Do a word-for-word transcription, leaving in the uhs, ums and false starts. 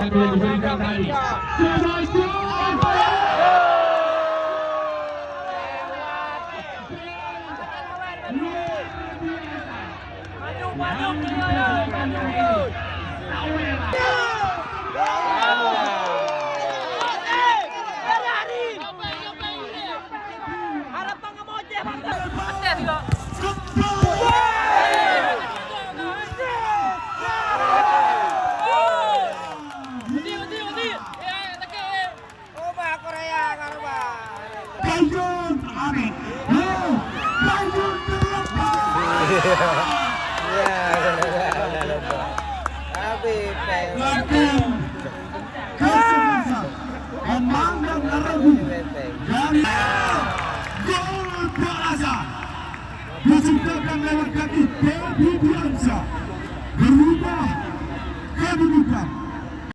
Aduh, diberikan tadi. Tanjung Abid. Yo, Tanjung terlepas. Ya, ya, ya, ya, ya. Habis, Peng. Latihan kesuksesan Komang dan Narabi dari gol berasa diciptakan lewat kaki Feby